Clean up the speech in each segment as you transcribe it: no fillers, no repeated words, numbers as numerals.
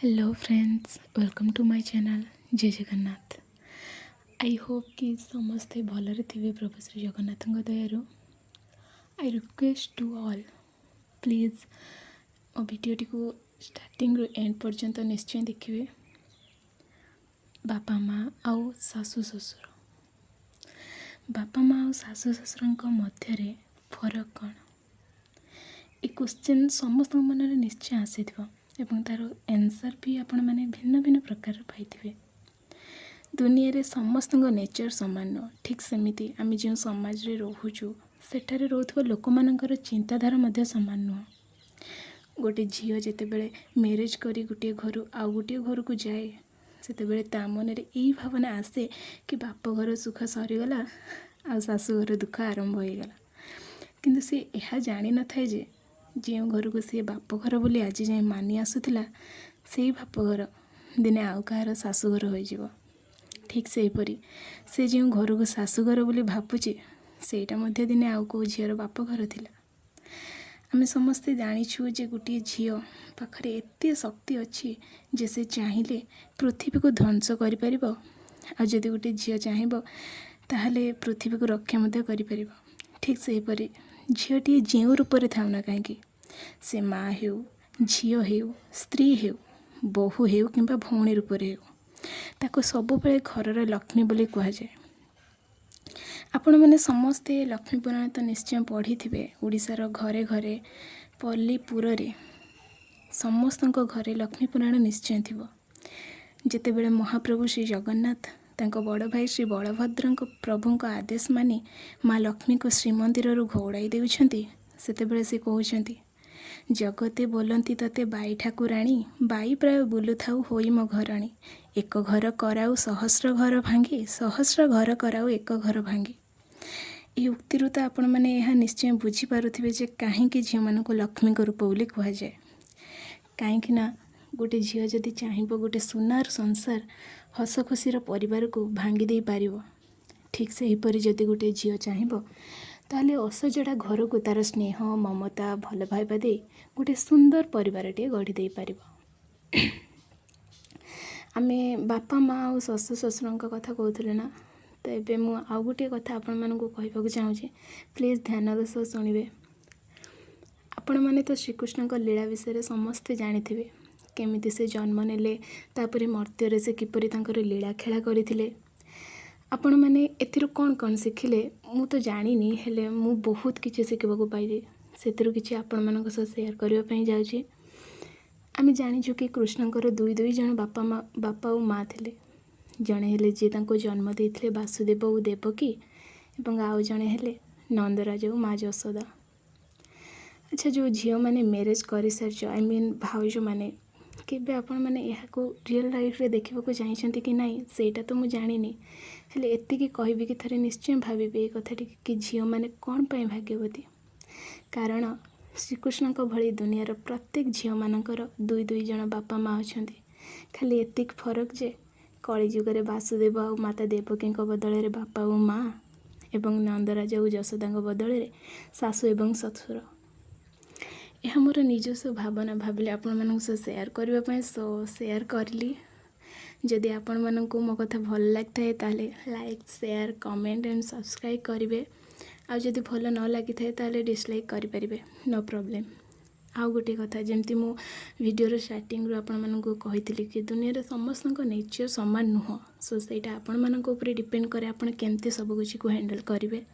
Hello friends, welcome to my channel. Jay Jagannath. I Hope କି ସମସ୍ତେ ଭଲରେ ଥିବେ ପ୍ରଭୁ ଶ୍ରୀ ଜଗନ୍ନାଥଙ୍କ ଦୟାରୁ। I request to all, please ମୋ ଭିଡ଼ିଓଟିକୁ ଷ୍ଟାର୍ଟିଂରୁ ଏଣ୍ଡ ପର୍ଯ୍ୟନ୍ତ ନିଶ୍ଚୟ ଦେଖିବେ। ବାପା ମା' ଆଉ ଶାଶୁ ଶ୍ୱଶୁର, ବାପା ମା' ଆଉ ଶାଶୁ ଶ୍ୱଶୁରଙ୍କ ମଧ୍ୟରେ ଫରକ କ'ଣ? ଏ କୋଶ୍ଚିନ୍ ସମସ୍ତଙ୍କ ମନରେ ନିଶ୍ଚୟ ଆସିଥିବ ଏବଂ ତା'ର ଆନ୍ସର୍ ବି ଆପଣମାନେ ଭିନ୍ନ ଭିନ୍ନ ପ୍ରକାରର ପାଇଥିବେ। ଦୁନିଆରେ ସମସ୍ତଙ୍କ ନେଚର୍ ସମାନ ନୁହଁ। ଠିକ୍ ସେମିତି ଆମେ ଯେଉଁ ସମାଜରେ ରହୁଛୁ, ସେଠାରେ ରହୁଥିବା ଲୋକମାନଙ୍କର ଚିନ୍ତାଧାରା ମଧ୍ୟ ସମାନ ନୁହଁ। ଗୋଟେ ଝିଅ ଯେତେବେଳେ ମ୍ୟାରେଜ୍ କରି ଗୋଟିଏ ଘରୁ ଆଉ ଗୋଟିଏ ଘରକୁ ଯାଏ, ସେତେବେଳେ ତା ମନରେ ଏଇ ଭାବନା ଆସେ କି ବାପ ଘର ସୁଖ ସରିଗଲା ଆଉ ଶାଶୁଘର ଦୁଃଖ ଆରମ୍ଭ ହୋଇଗଲା। କିନ୍ତୁ ସେ ଏହା ଜାଣିନଥାଏ ଯେ ଯେଉଁ ଘରକୁ ସିଏ ବାପଘର ବୋଲି ଆଜି ଯାଏଁ ମାନି ଆସୁଥିଲା, ସେଇ ବାପଘର ଦିନେ ଆଉ କାହାର ଶାଶୁଘର ହୋଇଯିବ। ଠିକ୍ ସେହିପରି ସେ ଯେଉଁ ଘରକୁ ଶାଶୁଘର ବୋଲି ଭାବୁଛି, ସେଇଟା ମଧ୍ୟ ଦିନେ ଆଉ କେଉଁ ଝିଅର ବାପଘର ଥିଲା। ଆମେ ସମସ୍ତେ ଜାଣିଛୁ ଯେ ଗୋଟିଏ ଝିଅ ପାଖରେ ଏତେ ଶକ୍ତି ଅଛି ଯେ ସେ ଚାହିଁଲେ ପୃଥିବୀକୁ ଧ୍ୱଂସ କରିପାରିବ, ଆଉ ଯଦି ଗୋଟିଏ ଝିଅ ଚାହିଁବ, ତାହେଲେ ପୃଥିବୀକୁ ରକ୍ଷା ମଧ୍ୟ କରିପାରିବ। ଠିକ୍ ସେହିପରି ଝିଅଟିଏ ଯେଉଁ ରୂପରେ ଥାଉ ନା କାହିଁକି, ସେ ମା' ହେଉ, ଝିଅ ହେଉ, ସ୍ତ୍ରୀ ହେଉ, ବୋହୂ ହେଉ କିମ୍ବା ଭଉଣୀ ରୂପରେ ହେଉ, ତାକୁ ସବୁବେଳେ ଘରର ଲକ୍ଷ୍ମୀ ବୋଲି କୁହାଯାଏ। ଆପଣମାନେ ସମସ୍ତେ ଲକ୍ଷ୍ମୀ ପୁରାଣ ତ ନିଶ୍ଚୟ ପଢ଼ିଥିବେ। ଓଡ଼ିଶାର ଘରେ ଘରେ, ପଲ୍ଲୀପୁରରେ ସମସ୍ତଙ୍କ ଘରେ ଲକ୍ଷ୍ମୀ ପୁରାଣ ନିଶ୍ଚୟ ଥିବ। ଯେତେବେଳେ ମହାପ୍ରଭୁ ଶ୍ରୀ ଜଗନ୍ନାଥ ତାଙ୍କ ବଡ଼ ଭାଇ ଶ୍ରୀ ବଳଭଦ୍ରଙ୍କ ପ୍ରଭୁଙ୍କ ଆଦେଶ ମାନି ମା ଲକ୍ଷ୍ମୀଙ୍କୁ ଶ୍ରୀମନ୍ଦିରରୁ ଘଉଡ଼ାଇ ଦେଉଛନ୍ତି, ସେତେବେଳେ ସେ କହୁଛନ୍ତି, "ଜଗତେ ବୋଲନ୍ତି ତତେ ବାଇ ଠାକୁରାଣୀ, ବାଇ ପ୍ରାୟ ବୁଲୁଥାଉ ହୋଇ ମୋ ଘରଣୀ। ଏକ ଘର କରାଉ ସହସ୍ର ଘର ଭାଙ୍ଗି, ସହସ୍ର ଘର କରାଉ ଏକ ଘର ଭାଙ୍ଗି।" ଏହି ଉକ୍ତିରୁ ତ ଆପଣମାନେ ଏହା ନିଶ୍ଚୟ ବୁଝିପାରୁଥିବେ ଯେ କାହିଁକି ଝିଅମାନଙ୍କୁ ଲକ୍ଷ୍ମୀଙ୍କ ରୂପ ବୋଲି କୁହାଯାଏ। କାହିଁକି ନା ଗୋଟେ ଝିଅ ଯଦି ଚାହିଁବ, ଗୋଟେ ସୁନାର ସଂସାର, ହସ ଖୁସିର ପରିବାରକୁ ଭାଙ୍ଗି ଦେଇପାରିବ। ଠିକ୍ ସେହିପରି ଯଦି ଗୋଟେ ଝିଅ ଚାହିଁବ, ତାହେଲେ ଅସଜଡ଼ା ଘରକୁ ତା'ର ସ୍ନେହ, ମମତା, ଭଲ ପାଇବା ଦେଇ ଗୋଟେ ସୁନ୍ଦର ପରିବାରଟିଏ ଗଢ଼ି ଦେଇପାରିବ। ଆମେ ବାପା ମା' ଆଉ ଶାଶୁ ଶ୍ୱଶୁରଙ୍କ କଥା କହୁଥିଲେ ନା? ତ ଏବେ ମୁଁ ଆଉ ଗୋଟିଏ କଥା ଆପଣମାନଙ୍କୁ କହିବାକୁ ଚାହୁଁଛି। ପ୍ଲିଜ୍ ଧ୍ୟାନର ସହ ଶୁଣିବେ। ଆପଣମାନେ ତ ଶ୍ରୀକୃଷ୍ଣଙ୍କ ଲୀଳା ବିଷୟରେ ସମସ୍ତେ ଜାଣିଥିବେ, କେମିତି ସେ ଜନ୍ମ ନେଲେ, ତାପରେ ମର୍ତ୍ତ୍ୟରେ ସେ କିପରି ତାଙ୍କର ଲୀଳା ଖେଳା କରିଥିଲେ। ଆପଣମାନେ ଏଥିରୁ କ'ଣ କ'ଣ ଶିଖିଲେ, ମୁଁ ତ ଜାଣିନି, ହେଲେ ମୁଁ ବହୁତ କିଛି ଶିଖିବାକୁ ପାଇଲି। ସେଥିରୁ କିଛି ଆପଣମାନଙ୍କ ସହ ସେୟାର କରିବା ପାଇଁ ଯାଉଛି। ଆମେ ଜାଣିଛୁ କି କୃଷ୍ଣଙ୍କର ଦୁଇ ଦୁଇ ଜଣ ବାପା ମା, ବାପା ଆଉ ମା ଥିଲେ। ଜଣେ ହେଲେ ଯିଏ ତାଙ୍କୁ ଜନ୍ମ ଦେଇଥିଲେ, ବାସୁଦେବ ଓ ଦେବକୀ, ଏବଂ ଆଉ ଜଣେ ହେଲେ ନନ୍ଦରାଜ ଓ ମା ଯଶୋଦା। ଆଚ୍ଛା, ଯେଉଁ ଝିଅମାନେ ମ୍ୟାରେଜ୍ କରିସାରିଛ, I mean ଭାଉଜମାନେ, କେବେ ଆପଣମାନେ ଏହାକୁ ରିଅଲ୍ ଲାଇଫ୍ରେ ଦେଖିବାକୁ ଚାହିଁଛନ୍ତି କି ନାହିଁ, ସେଇଟା ତ ମୁଁ ଜାଣିନି। ହେଲେ ଏତିକି କହିବି କି ଥରେ ନିଶ୍ଚୟ ଭାବିବେ ଏ କଥାଟି କି ଝିଅମାନେ କ'ଣ ପାଇଁ ଭାଗ୍ୟବତୀ। କାରଣ ଶ୍ରୀକୃଷ୍ଣଙ୍କ ଭଳି ଦୁନିଆର ପ୍ରତ୍ୟେକ ଝିଅମାନଙ୍କର ଦୁଇ ଦୁଇ ଜଣ ବାପା ମା' ଅଛନ୍ତି। ଖାଲି ଏତିକି ଫରକ ଯେ କଳିଯୁଗରେ ବାସୁଦେବ ଆଉ ମାତା ଦେବକୀଙ୍କ ବଦଳରେ ବାପା ଓ ମା' ଏବଂ ନନ୍ଦରାଜ ଓ ଯଶୋଦାଙ୍କ ବଦଳରେ ଶାଶୁ ଏବଂ ଶ୍ୱଶୁର। ଏହା ମୋର ନିଜସ୍ୱ ଭାବନା, ଭାବିଲେ ଆପଣମାନଙ୍କ ସହ ସେୟାର କରିବା ପାଇଁ, ସୋ ସେୟାର କରିଲି। ଯଦି ଆପଣମାନଙ୍କୁ ମୋ କଥା ଭଲ ଲାଗିଥାଏ, ତାହେଲେ like, share, comment and subscribe କରିବେ। ଆଉ ଯଦି ଭଲ ନ ଲାଗିଥାଏ, ତାହେଲେ ଡିସଲାଇକ୍ କରିପାରିବେ, ନୋ ପ୍ରୋବ୍ଲେମ୍। ଆଉ ଗୋଟିଏ କଥା, ଯେମିତି ମୁଁ ଭିଡ଼ିଓର ଷ୍ଟାର୍ଟିଂରୁ ଆପଣମାନଙ୍କୁ କହିଥିଲି କି ଦୁନିଆରେ ସମସ୍ତଙ୍କ ନେଚର୍ ସମାନ ନୁହଁ। ସୋ ସେଇଟା ଆପଣମାନଙ୍କ ଉପରେ ଡିପେଣ୍ଡ କରେ, ଆପଣ କେମିତି ସବୁକିଛିକୁ ହ୍ୟାଣ୍ଡେଲ୍ କରିବେ।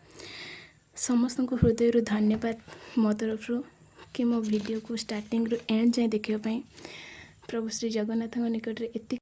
ସମସ୍ତଙ୍କୁ ହୃଦୟରୁ ଧନ୍ୟବାଦ ମୋ ତରଫରୁ କି ମୋ ଭିଡ଼ିଓକୁ ଷ୍ଟାର୍ଟିଂରୁ ଏଣ୍ଡ ଯାଏଁ ଦେଖିବା ପାଇଁ। ପ୍ରଭୁ ଶ୍ରୀ ଜଗନ୍ନାଥଙ୍କ ନିକଟରେ ଏତିକି